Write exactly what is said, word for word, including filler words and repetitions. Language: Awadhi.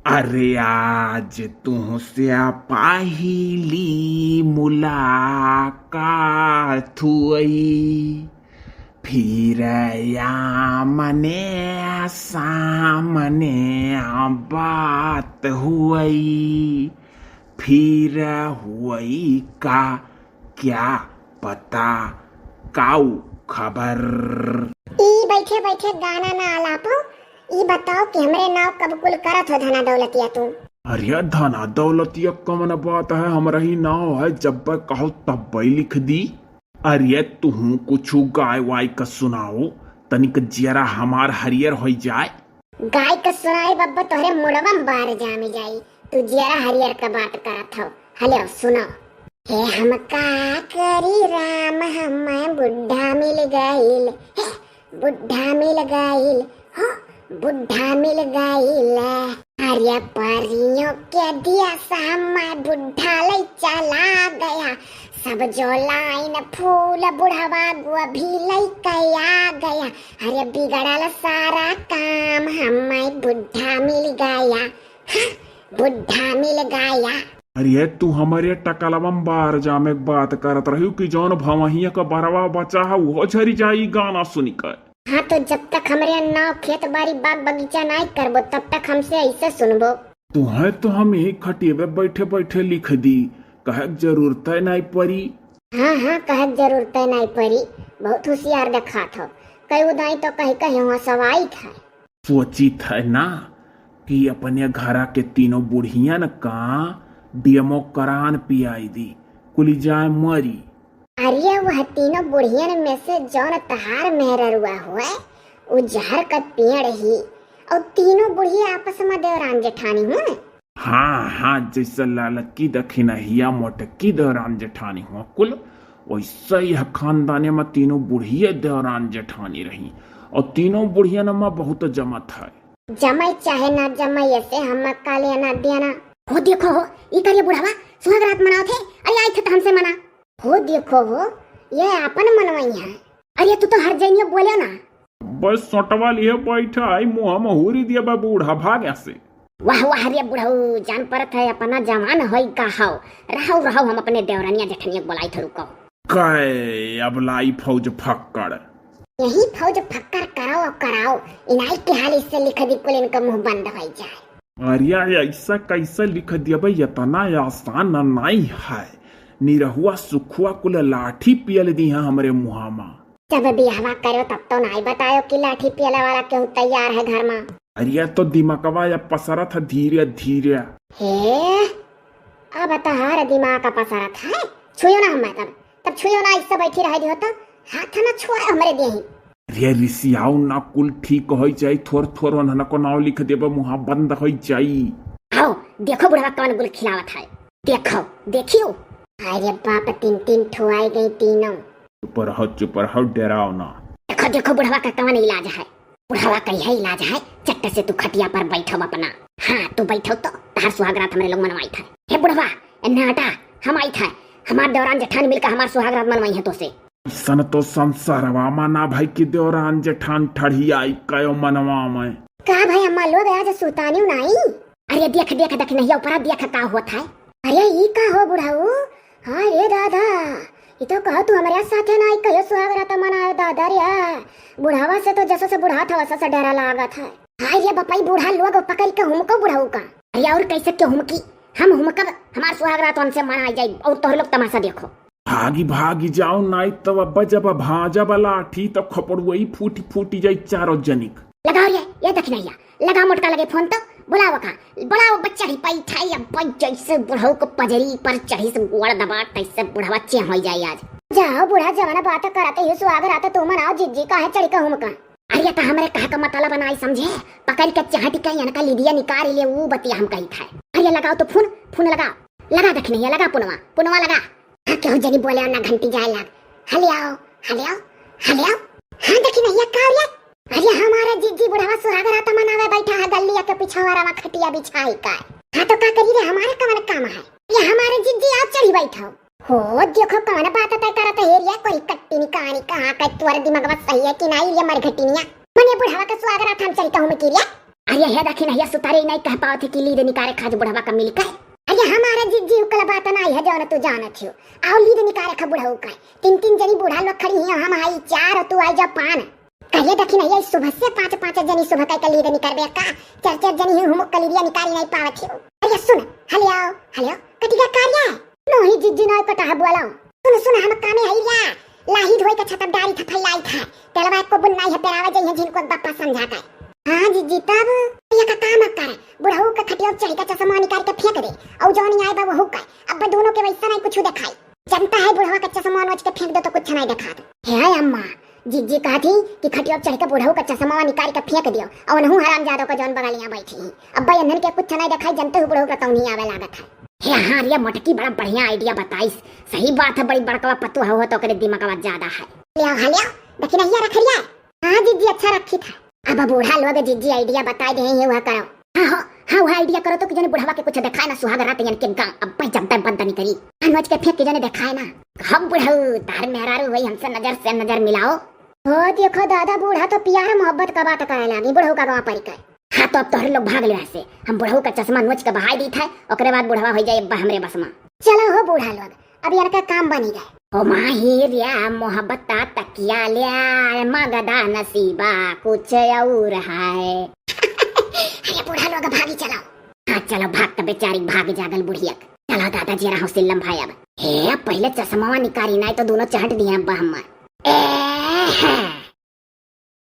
अरे आज तुहसे पहिली मुलाकात हुई, फिर आमने सामने बात हुई, फिर हुई का क्या पता काऊ खबर। ई बैठे बैठे गाना ना आलापो, ई बताओ कि हमरे नाव कब कुल करत हो धना दौलतिया तू? अरे धना दौलतिया कवन बात है, हमरा ही नाव है, जब कहो तब लिख दी। अरे तुहू कुछ गाय वाय का सुनाओ, तनिक जियरा हमार हरियर होई जाए। गाय का सुनाई बब्बा, तोहरे मुड़वा में बार जामी जाई। तू जियरा हरियर का बात करत हो। हलो सुनो। हे हम का करी राम, हम बुढ़ा मिल गइल। हे बुढ़ा मिल गइल, हो बुढ़ा मिल गइल। अरे परियों के दिया सा हमार बुढ़ा लई चला गया। सब जो लाइन फूल बुढ़वा गोभी लई के आ गया। अरे बिगड़ल सारा काम हमार बुढ़ा मिल गया। हाँ, बुढ़ा मिल गया। अरे तू हमरे टकलवा में बार जामे के बात करत रही कि जौन भवहिया का बरवा बचा है वो झरी जाई गाना सुनी कर। हाँ, तो जब तक हमरे नाव खेत बारी बाग बगीचा नाई करबो, तब तक हमसे ऐसे सुनबो। तुहे तो हम यही खटियबे बैठे बैठे लिख दी, कहे के जरूरत है नाई परी। हाँ, हाँ, कहे के जरूरत है नाई परी, बहुत होशियार देखात हो। कई उदाई तो कही कही हुआ सवाई था। सोचित है ना कि अपने घरा के तीनों बुढ़ियन का डेमो करान पियाई दी, कुली जाए मरी। अरे वह तीनों बुढ़ियन में से जौन तहार मेहररुआ हुए, उ जहर का पेड़ ही। और तीनों बुढ़िया आपस में देवरान जेठानी हुए। हाँ, हाँ, जैसे ललकी दखिनहिया मोटकी देवरान जेठानी हुआ कुल, वैसे ही यह खानदाने में तीनों बुढ़िया देवरान जेठानी रही। और तीनों बुढ़ियन में बहुत जमत है। जमाई चाहे ना जमाई, ऐसे हम का लेना देना। हो देखो हो, ई करिया बुढ़वा सुहाग रात मनावत है। अरे आई थे तो हमसे मना। हो देखो हो, ये आपन मनवाई है। अरे तू तो हर जइनियो बोले ना। बस सोटवा लिए बैठा है, मुँह में हुरी दिया बा बूढ़ा भाग्या से। वाह वाह रे बुढ़ऊ, जान परत है अपना जवान होई का हौ। रहौ रहौ, हम अपने देवरनिया जेठनिया के बोलाई थे, रुको। कै अब लाई फौज फक्कड़। यही फौज फक्कड़ कराओ, कराओ। इनाई के हाल इससे लिख दी कुल इनका मुंह बंद हो जाए। अरे ऐसा कैसे लिख दिया भाई, इतना आसान नाई है। निरहुआ सुखुआ कुल लाठी पियल दी है हमरे मुहा मा। जब बियाहवा करो तब तो नाई बतायो कि लाठी पियला वाला केहू तैयार है घर मा। अरे तो दिमागवा या पसरत है धीरे धीरे। हे, अब तहार दिमाग का पसरत है। छुयो ना हमें तब, तब छुयो ना, इससे बैठी रह दियो तो हाथ ना छोड़े हमरे देही। अरे रिसियाओ ना, कुल ठीक होई जाई, थोर थोर ओन्हन को नाव लिख देबे, मुहा बंद होई जाई। आओ, देखो बुढ़वा कवन गुल खिलावत है, देखो, देखियो। अरे बाप, तीन तीन ठो आई गई तीनों। चुप रहो, चुप रहो, डराओ ना। देखो, देखो बुढ़वा का कवन इलाज है, बुढ़वा का यह इलाज है, चट्ट से तू खटिया पर बैठो अपना। हाँ, तू बैठो तो, तहार सुहाग रात हमरे लोग मनवाई था। हे बुढ़वा, एन्ना हटा, हम आई था, हमार दौरान जेठान मिलकर हमार सुहाग रात मनवाई है तो से। सन तो संसारवा मा ना भाई कि देवरान जेठान ठढ़ियाई कयो मनवा में। का भाई अम्मा लोग आज सुतानी नाई? अरे देख, देख, देख, नहीं ऊपरा देख का होत है। अरे ई का हो बुढ़ऊ? हाँ रे दादा, ई तो कहो तू हमारे साथे नाई कहो सुहाग रात मनाए दादा रे। बुढ़ावा से तो जसो से बुढ़ा था वसो से डरा लागत है। हाय रे बपाई, बूढ़ा लोग पकड़ के हुमको बुढ़ऊ का। अरे और कैसे के हुमकी? हम हुमकब, हमार सुहाग रात उनसे मनाई जाई और तोहर लोग तमाशा देखो। भागी भागी जाओ, नाई तब अब्बा जब भाजब लाठी तब खपड़ुआई फूटी फूटी जाई चारों जनिक। लगाओ रे, ये देख नैया, लगाओ मोटका लगे फोन तो, बुलाओ का, बुलाओ बच्चा ही पाई था या बच जैसे बुढ़ऊ को पजरी पर चढ़ी से गोड़ दबा तैसे बुढ़वा चें हो जाई आज। जाओ बूढ़ा जवान बात करते ही सुहाग रात तू मनाओ जिज्जी काहे चढ़ी कहूँ मका। अरे त हमरे कहा का मतलब बनाई समझे, पकड़ के चाहट के इनका लिदिया निकाल ले वो बतिया हम कही था। अरे लगाओ तो फोन, फोन लगाओ, लगा देख नैया, लगा पुनवा, पुनवा लगा। हाँ, केहू जनी बोले ना घंटी जाए लाग। हले आओ, हले आओ, हले आओ। हाँ, देखी नैया, का हो रे? अरे, हमारा जिज्जी बुढ़वा सुहाग रात मनावे बैठा है, गलिया के पिछवारा में खटिया बिछाई का। हाँ, तो का करी रे, हमारे कवन काम है? ये हमारे जिज्जी आप चढ़ी बैठो। हो, देखो कवन बात तय करत है रे, कोई कट्टी निकानी कहाँ का, तोर दिमागवा सही है कि नाई रे मरघटिनिया? मने बुढ़वा के सुहाग रात हम चढ़ी कहूँ में की रे? अरे हे दखिनहिया सुतारे, ई नाहीं कह पावत है कि लीद निकारे खाज बुढ़वा का मिली का? अरे हमारा जिज्जी उकला बात नाहीं है जौन तू जानत हो। आओ लीद निकारे खा बुढ़ऊ का। तीन तीन जनी बूढ़ा लोग खड़ी हैं, हम आई चार और तू आई जा पान। कहिए दखिनहिया, ई सुबह से पाँच पाँच जनी सुबह कह के लीद निकरबे का? चार चार जनी ही हुमुक कलीरिया निकारी नाहीं पावत हो। अरे सुन, हले आओ, हले आओ, कटिया कारिया है। नोही जिज्जी नाहीं कटा है बोलाओ। सुन सुन, हम कामे है रे, लाही धोई के छतप डारी था फैलाई था। तेलवा को बुन नाहीं है पेरावा जइहे जिनको बप्पा समझा के। हाँ जिज्जी, तब ये का काम कर, बुढ़ऊ का खटिया चढ़ के चश्मा निकाल के फेंक दे, और जौन आए बा वहू का। अब दोनों के वैसा नाहीं कुछ दिखाई। जनता है बुढ़वा का चश्मा नोच के फेंक दो तो कुछ नाहीं दिखात। हे अम्मा, जिज्जी कहत ही कि खटिया चढ़ के बुढ़ऊ का चश्मा निकाल के फेंक दियो, और उनहू हरामजादों का जौन बगलियां बैठी ही। अब भाई अंधन के कुछ नाहीं दिखाई, जनते हु बुढ़ऊ का तौनी आवे लागत है। हे हाँ रे मोटकी, बड़ा बढ़िया idea बताइस। सही बात है, बड़ी बड़कवा पतोह हो तो ओकरे दिमागवा ज्यादा है। ले आओ, हाँ ले आओ, दखिनहिया रख रिया। हाँ जिज्जी, अच्छा रखी था। अब बूढ़ा लोग जिज्जी idea बताए दे हैं, ये वह करो। हाँ हो, हाँ वह idea करो तो कि जने बुढ़वा के कुछ दिखाए ना, सुहाग रात यन के गाँव अब भाई जब तक बंद नहीं करी। हाँ, नोच के फेंक के जने दिखाए ना। हम बुढ़ऊ, तार मेहरारू हुई हमसे नजर से नजर मिलाओ। हो देखो दादा, बूढ़ा तो प्यार मोहब्बत का बात करे लागी, बुढ़ऊ का गाँव परी के। हाँ तो अब तोहरे लोग भाग लो यहाँ से, हम बुढ़ऊ का चश्मा नोच के बहाई दी था, ओकरे बाद बुढ़वा हो जाए अब्बा हमरे बस में। चलो हो बूढ़ा लोग, अब इनका काम बनी गए। ओ माही रिया मोहब्बता तकिया लिया, मांगदा नसीबा कुछ और है। अरे बूढ़ा लोग भागी चलो। हाँ चलो भाग, त बेचारी भाग जागल बुढ़ियक। चलो दादा जी रहो सिल्लम भाई अब। हे पहले चश्मा निकारी, नाहीं तो दोनों चहट दिए अब्बा हमार। ए, हाँ।